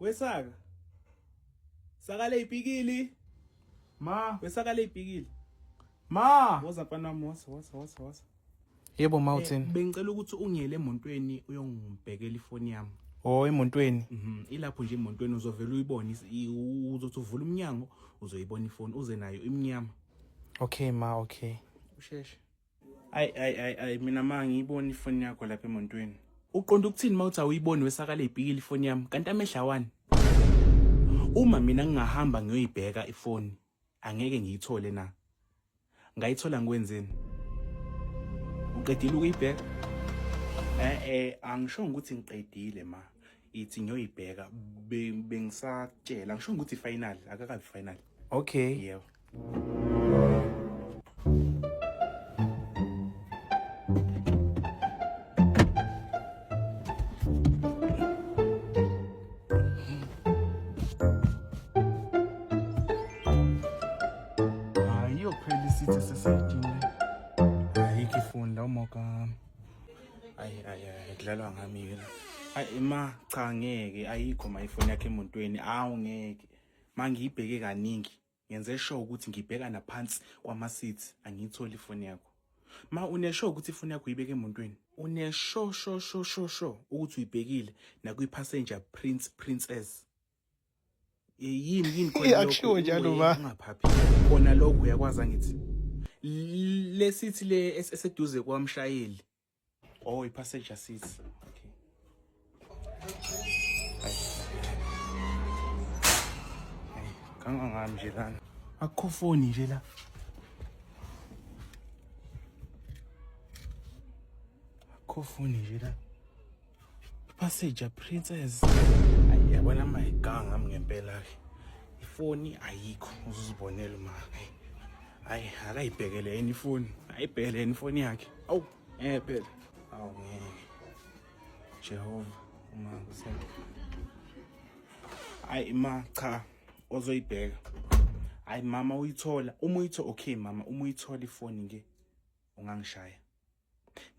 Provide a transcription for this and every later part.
Wesaka. Saka leyipikili. Ma. Wesaka leyipikili. Ma. Woza mfana wami, woza woza woza woza. Yebo ma, uthini? Bengicela ukuthi ungiyele emontweni uyongibhekela ifoni yami. Oh, emontweni. Ilapho nje emontweni uzovela uyibone, uzothi uvula umnyango uzoyibona ifoni, uze nayo imnyama. Okay ma, okay. Usheshe. Ay ay ay ay, mina ma ngiyibona ifoni yakho lapha emontweni. Uqonda ukuthini mawuthi awuyiboni wesaka leyipikili ifoni yami? Kanti amehla awani? Uma mina ngingahamba ngiyoyibheka ifoni, angeke ngiyithole na? Ngayithola ngikwenzeni? Uqedile ukuyibheka? Eh, angishongo ukuthi ngiqedile ma. Ithi ngiyoyibheka, bengisakutshela, angishongo ukuthi final, akakabi final. Okay. Yebo. Hayi, iyophela isithi sesayidini le. Ayikho ifoni la umoka. Ayi ayi ayi, kudlalwa ngami ke la. Ayi ma, cha ngeke, ayikho ma ifoni yakhe emontweni. Awu ngeke. Ma ngiyibheke kaningi. Ngenze sure ukuthi ngibheka naphansi kwama seats, angiyitholi ifoni yakho. Ma une sure ukuthi ifoni yakho uyibeke emontweni. Une sure sure sure sure sure ukuthi uyibhekile nakwi passenger prince princess. Yini yini khona lokho? Akushiwo njalo ma. Ungaphaphi. Khona lokho uyakwazi angithi. Lesithi le eseduze kwamshayeli. Oh, i-passenger seat. Okay. Ay, kangangami nje lana. Akukho foni nje la. Akukho foni nje la. Passenger princess. Ayi, yabona mayiganga ngami ngempela ke. Ifoni ayikho, uzuzibonela uma. Hayi, akayibhekele yena ifoni. Ayibhekele yena ifoni yakhe. Awu, phela. Awu ngeke. Jehova, uma kusena. Hayi ma, cha, ozoyibheka. Hayi mama uyithola, uma uyithola, okay mama, uma uyithola ifoni ke ungangishaya.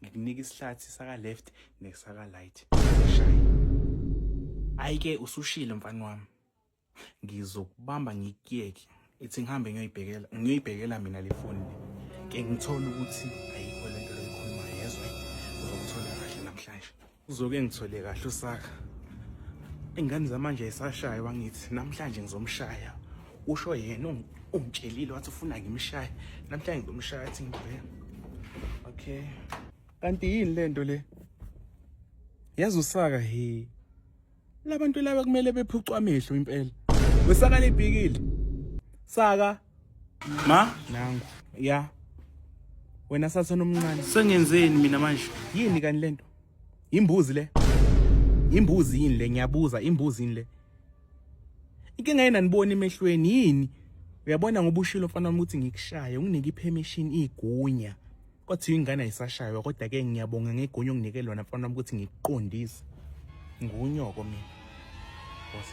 Ngikunika isihlathi saka left nesaka right. Shaya. Hayi ke usushilo mfana wami. Ngizokubamba ngikuyeke. Ithi ngihambe ngiyoyibhekela, ngiyoyibhekela mina le foni le. Ke ngithola ukuthi ayikho lento loyikhulumayo, yezwa. Uzokuthola kahle namhlanje. Uzoke ngithole kahle usaka. Ingane zamanje ayisashaywa ngithi namhlanje ngizomshaya. Usho yena ungitshelile wathi ufuna ngimshaye. Namhlanje ngizomshaya, athi ngibheke. Okay. Kanti yini lento le? Yazi usaka he. Labantu laba kumele bephucwa amehlo impela. Wesaka libhikile. Saka. Ma, nangu. Ya. Wena sathana omncane. Sengenzeni mina manje? Yini kani lento? Imbuzi le. Imbuzi yini le? Ngiyabuza, imbuzi yini le? Inkinga yena nibona emehlweni yini? Uyabona ngoba ushilo mfana wami ukuthi ngikushaye, unginike ipermission, igunya. Kwathi ingane ayisashaywa, kodwa ke ngiyabonga ngegunya onginike lona mfana wami ukuthi ngikuqondise. Ngunyoko mina. Boss.